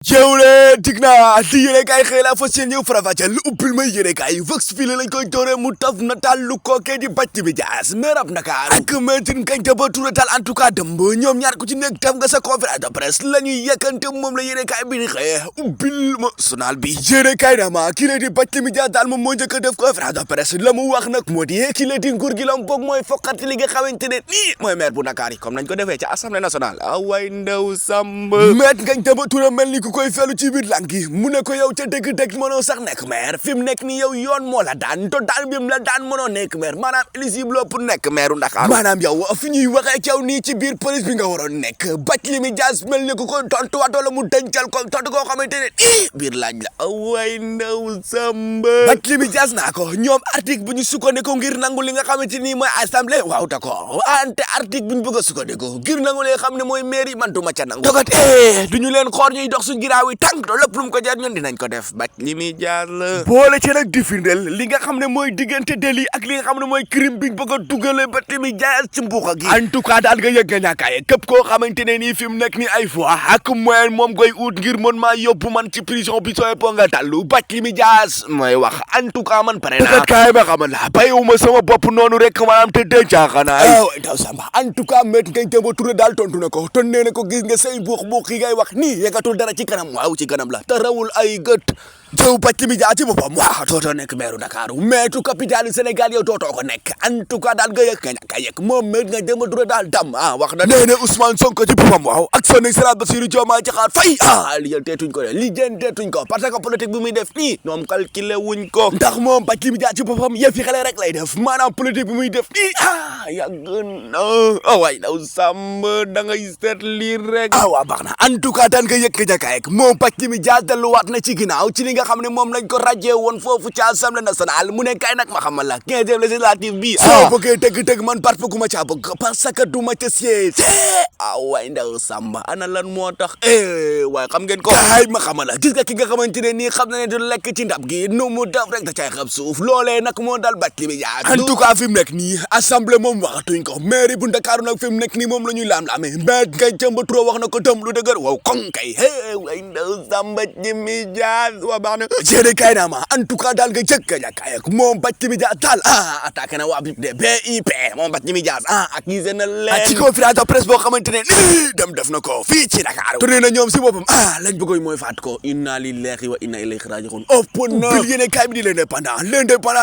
Yewle dig naa li yéene kaay xëy la fas yéene ñëw faravàcceel uppil may yéene kaay Vox fii lañ koy dooree mu taf nataal lu kookee di Barthélémy Dias maire ab Ndakaaru ak Maître Ngagne Demba Touré daal en tout cas dëmb ñoom ñaar ku ci nekk taf nga sa conférence de presse la ñuy yekkante moom la yéene kaay bi di xëyee ubbil ma journal bi yéene kaay na ma kii la di Barthélémy Dias daal moom moo njëkk a def conférence de presse la mu wax nag moo di kii la di nguur gi la mu bëgg mooy fokkati li nga xamante ne nii mooy maire bu Ndakaar yi comme nañ ko defee ci assemblée nationale away ndaw samb Maître Ngagne Demba Touré mel ni ku koy felu ci biir langi mu ne ko yow ca dëgg-dëgg mënoo sax nekk maire fi mu nekk ni yow yoon moo la daan to daan bi mu la daan mënoo nekk maire maanaam éligible pour nekk maire u Ndakaaru maanaam yow fi ñuy waxee ci yow nii ci biir police bi nga waroon nekk Barthélémy Dias mel ni ku ko tontuwaat wala mu dencal ko tontu koo xamante ne biir laaj la away ndaw samba Barthélémy Dias naa ko ñoom article bu ñu sukkandiku ngir nangu li nga xamante ni mooy assemblée waaw d'accord ante article bu ñu bëgg a sukkandiku ngir nangu li nga xam ne mooy maire yi man du ma ca nangu dogat duñu leen xoor ñuy dox suñ giraaw yi tànk to lépp lu mu ko jaar ñun dinañ ko def Barthélémy Dias la boole ci nag di firndeel li nga xam ne mooy diggante délit ak li nga xam ne mooy crime biñ bëgg a dugale Barthélémy Dias ci mbuuxa gi en tout cas daal nga yëg nga ñàkkaaye képp koo xamante ne nii fi mu nekk ni ay fois ak moyen moom koy ut ngir mën maa yóbbu man ci prison bi sooy po nga tàllu Barthélémy Dias mooy wax en tout cas man pare naa kaay ma xamal la bàyyiwuma sama bopp noonu rek maanaam te dee caaxanaay daw samba en tout cas Maître Ngagne Demba Touré daal tontu na ko ton nee na ko gis nga say buux yi ngay wax nii yeggatul dara ci kanam waaw ci kanam la te rawul ay gët jëw Barthélémy Dias ci boppam waaw dootoo nekk maire Ndakaaru maire capitale Sénégal yow dootoo ko nekk en tout cas daal nga yëg nga ñàkk a yëg moom Maître Ngagne Demba Touré daal dam wax na nee na Ousmane Sonko ci boppam waaw ak son excellence Bassirou Diomaye Diakhar Faye lijjanteetuñ ko de lijjanteetuñ ko parce que politique bi muy def nii ñoom calculé wuñ ko ndax moom Barthélémy Dias ci boppam yëf yi xale rek lay def maanaam politique bi muy def nii yàgg na waay daw sàmm da ngay seet lii rek waaw baax na en tout cas daal nga yëg nga ñàkk a yëg moom Barthélémy Dias delluwaat na ci ginnaaw ci li nga xam ne moom lañ ko rajee woon foofu ci assemblée nationale mu ne kay nag ma xamal la 15e législative bi soo bëggee dëgg-dëgg man part gu ma caa bëgg parce que du ma ca siège waay ndaw samba ana lan moo tax waaye xam ngeen ko kay ma xamal la gis nga ki nga xamante ne nii xam na ne du lekk ci ndab gi nu mu def rek da cay xam suuf loolee nag moo dal Barthélémy Dias en tout cas fi mu nekk nii assemblée moom waxatuñ ko mairie bu Ndakaaru nag fi mu nekk nii moom la ñuy laam-laamee Maître Ngagne Demba Touré wax na ko tam lu dëgër waaw kon kay waay ndaw samba Barthélémy Dias waa baax na kay naa ma en tout cas daal nga jëkk a ñàkk a yëg moom Barthélémy Dias daal attaqué na waa BIP moom Barthélémy Dias accusé na leen ci conférence de presse boo xamante ne dem def na ko fii ci Dakar tourné na ñoom si boppam lañ bëggoon mooy faat ko inna lillahi wa inna ilayhi raji'un ëpp na bil yéene kaay bi di l'indépendant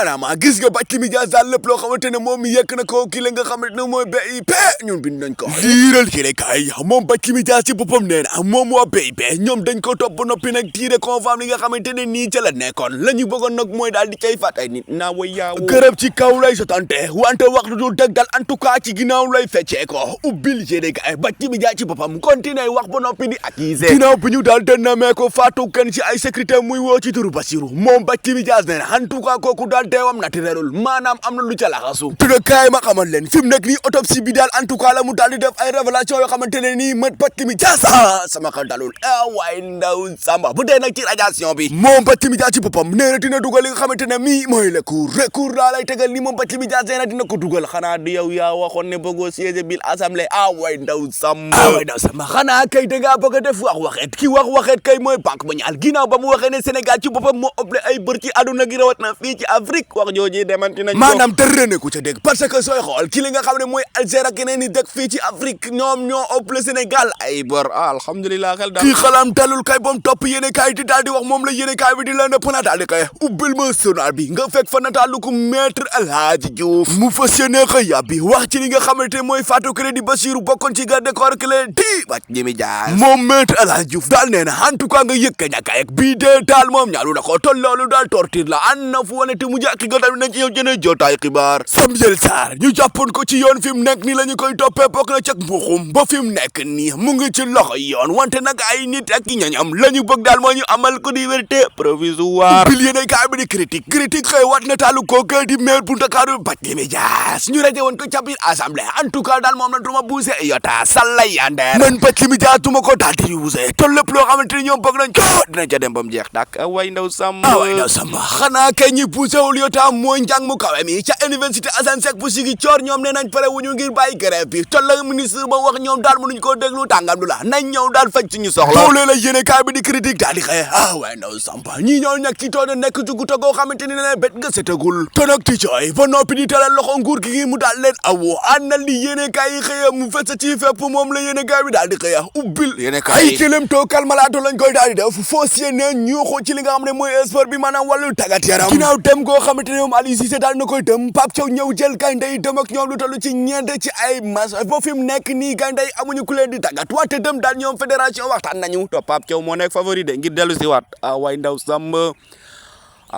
naa ma gis nga Barthélémy Dias daal lépp loo xamante ne moom yëkk na ko ki la nga xamante ne mooy BIP ñun bind nañ ko liiral yéene kaay moom Barthélémy Dias ci boppam nee na moom waa BIP ñoom dañ ko topp noppi nag tiré conforme li nga xamante ne nii ca la nekkoon la ñu bëggoon nag mooy daal di cay faat ay nit naa way yaaw gërëb ci kaw lay sotante wante wax lu dul dëgg daal en tout cas ci ginnaaw lay feccee ko ubbil yéene kaay Barthélémy Dias ci boppam continué wax ba noppi di accusé ginnaaw bi ñu daal dana mee ko faatu kenn ci ay sécurité muy woo ci turu Bassirou moom Barthélémy Dias nee na en tout cas kooku daal deewam naturelul maanaam am na lu ca laxasu tuda kaay ma xamal leen fi mu nekk nii autopsie bi daal en tout cas la mu daal di def ay révélation yoo xamante ne nii mat Barthélémy Dias sama xel dalul waay ndaw samba bu dee nag ci radiation bi moom Barthélémy Dias ci boppam nee na dina dugal li nga xamante ne mii mooy recours daa lay tegal ni moom Barthélémy Dias nee na dina ko dugal xanaa di yow yaa waxoon ne bëggoo siège bil assemblée waay ndaw samba xanaa kay dangaa bëgg a def wax waxeet ki wax waxeet kay mooy banque ba ñaal ginnaaw ba mu waxee ne Sénégal ci boppam moo ëppale ay bër ci àdduna gi rawat na fii ci Afrique wax jooji demanti nañ maanaam dara ne ku ca dégg parce que sooy xool ki li nga xam ne mooy Algérie ak yeneen i dëkk fii ci Afrique ñoom ñoo ëppale Sénégal ay bor alhamdulilah xel daal kii xalaam talul kay boom topp yéene kaay di daal di wax moom la yéene kaay bi di la nëpp na daal di kay ubbil ma journal bi nga fekk fa nataalu ko maître El Hadji Diouf mu fas yéene xëy yàbbi wax ci li nga xamante mooy faatu crédit Bassirou bokkoon ci garde corps clé di Barthélémy Dias moom maître El Hadji Diouf daal nee na en tout cas nga yëg ka ñàkk a yëg bii dee daal moom ñaalu na ko tol loolu daal torture la an na fu wane te mu jàkki nga tamit nañ ci yow jëne jotaay xibaar Samuel Sarr ñu jàppoon ko ci yoon fi mu nekk nii la ñu koy toppee bokk na cag mbuxum ba fi mu nekk nii mu ngi ci loxo yoon wante nag ay nit ak i ñañam la ñu bëgg daal moo ñu amal ko liberté provisoire bil yéene kaay bi di critique xëy wat nataalu kooku di maire bu Ndakaaru Barthélémy Dias ñu rajo woon ko ca biir assemblée en tout cas daal moom la duma buuse yota sallay yandeer man Barthélémy Dias duma ko daal di buuse te lépp loo xamante ni ñoom bëgg nañ ko dinañ ca dem ba mu jeex dak way ndaw samba xanaa kay ñi buuse wul yota mooy njàng mu kawe mi ca université Assane Seck bu Ziguinchor ñoom nee nañ pare wuñu ngir bàyyi grève bi te la ministre ba wax ñoom daal mënuñ koo déglu tàngam du la nañ ñëw daal faj ci ñu soxla loolee la yéene kaay bi di critique daal di xëye way ndaw samba ñi ñoo nekk ci toone nekk jugu tagoo xamante ni ne bet nga setagul te nag ti cooy ba noppi di talal loxo nguur gi mu daal leen awo àndal li yéene kaay yi xëye mu fës ci fépp moom la yéene kaay bi daal di xëye ubbil yéene kaay ay kilem too kalmalaato lañ koy daal di def foo yéene ñuuxu ci li nga xam ne mooy sport bi maanaam wàllu tàggat yaram ginnaaw dem goo xamante ne moom Aliou Cissé daal na koy dem Pape Thiaw ñëw jël gaynde yi dem ak ñoom lu toll ci ñeent ci ay match ba fi mu nekk nii gaynde yi amuñu ku leen di tàggat wante dem daal ñoom fédération waxtaan nañu to Pape Thiaw moo nekk favori de ngir dellu si waat way ndaw sàmm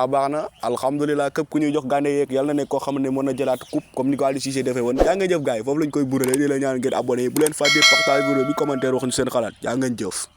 baax na alhamdulilah képp ku ñuy jox gaynde yeeg yàlla na nekk koo xam ne mën na jëlaat coupe comme ni ko Aliou Cissé defee woon yaa ngeen jëf gars yi foofu lañ koy burale di la ñaan ngeen abonné bu leen fàtte partage vidéo bi commentaire wax ñu seen xalaat yaa ngeen jëf